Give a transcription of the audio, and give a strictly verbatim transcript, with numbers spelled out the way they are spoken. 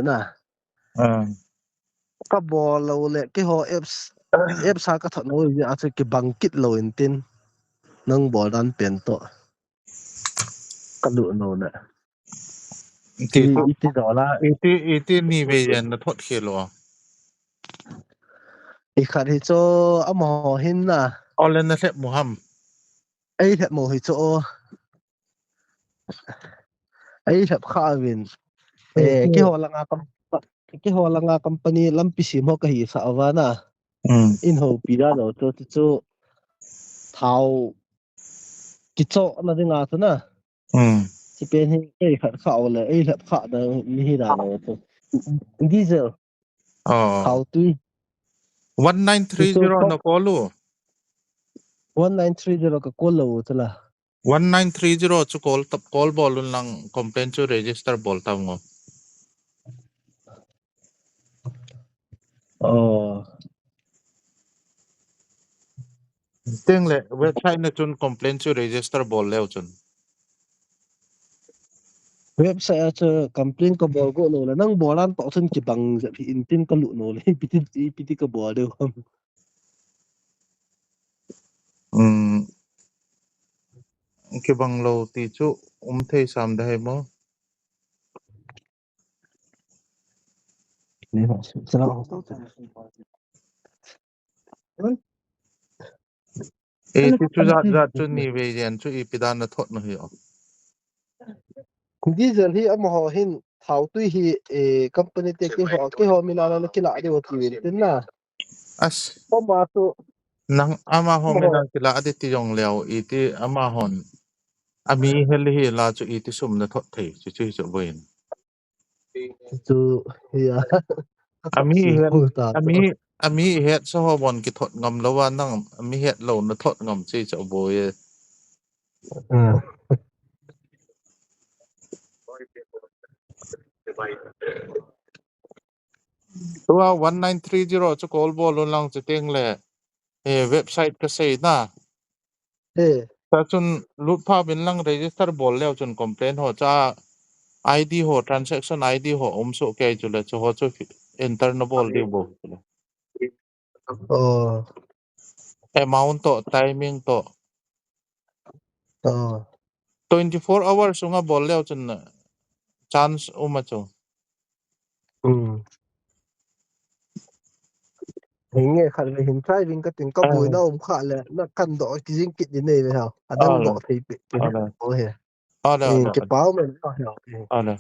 na. Ah. Ka bol lou le, keiho apps, apps a ka thot lou, a chu kibang kit lou intin. Nang bol dan pen toh. Ka lut lou le. Iti, I, iti dola. Iti, iti ni vei jen na thot khel lou. I khat hi chu amaho hin na. Ole na lhep mo ham. Ei lhep mo hi chu o. Ei lhep kha vin. Eh, keiho langa kam, keiho langa company lampi sim ho ka hi sa va na. Hmm. In ho pi da lo chu chu chu thao kicho na dinga chu na. Hmm. Chi pen hi ei khat kha o le, ei lhep kha da ni hi da lo chu. Diesel. Oh. Thao tui. One nine three zero na call u. One nine three zero ka call lou chu la. One nine three zero chu call tap, call bol un lang complaint chu register bol tam ngo. Oh. Teng le website na chun complaint chu register bol leu chun. Website a chu complaint ka bol go lou le, nang bol an toh chun kibang jep hi intin ka lut lou le, ipi ti, ipi ti ka bol deu ham. Hmm. Kibang lou ti chu um thei sam da hai mo. Ni ho, sala. E ti chu jat jat chu ni vei jen chu ipi dan na thot na hi o. Diesel hi amaho hin thao tui hi, eh, company te keiho, keiho mi la la kila deu ti vin tin na. As. Poma tu. Nang amaho mi la kila di ti jong leu iti amahon. Ami hel hi la chu iti sum na thot thei chu chu chu boin. Chu ya. Ami het, ami, ami het sa ho bon kithot ngam lou a nang, ami het lou na thot ngam chi cha bo ye. Ah. Tua one nine three zero chu call bol un lang chu teng le, eh, website ka sei na. Eh. Ta chun lut pha bin lang register bol leu chun complaint ho cha I D ho, transaction I D ho um so kei chu le chu ho chu enter na bol diu bo. Oh. Amount to, timing to. Oh. Twenty-four hours sunga bol leu chun chance um a chu. Hmm. Hinge khat le hin try vin ka tin ka boi na um kha le na kan do ki jing kit ni nei le ha. Adang do thei pe. Oh he. Ala, ala. Kipau mai na ha. Ala.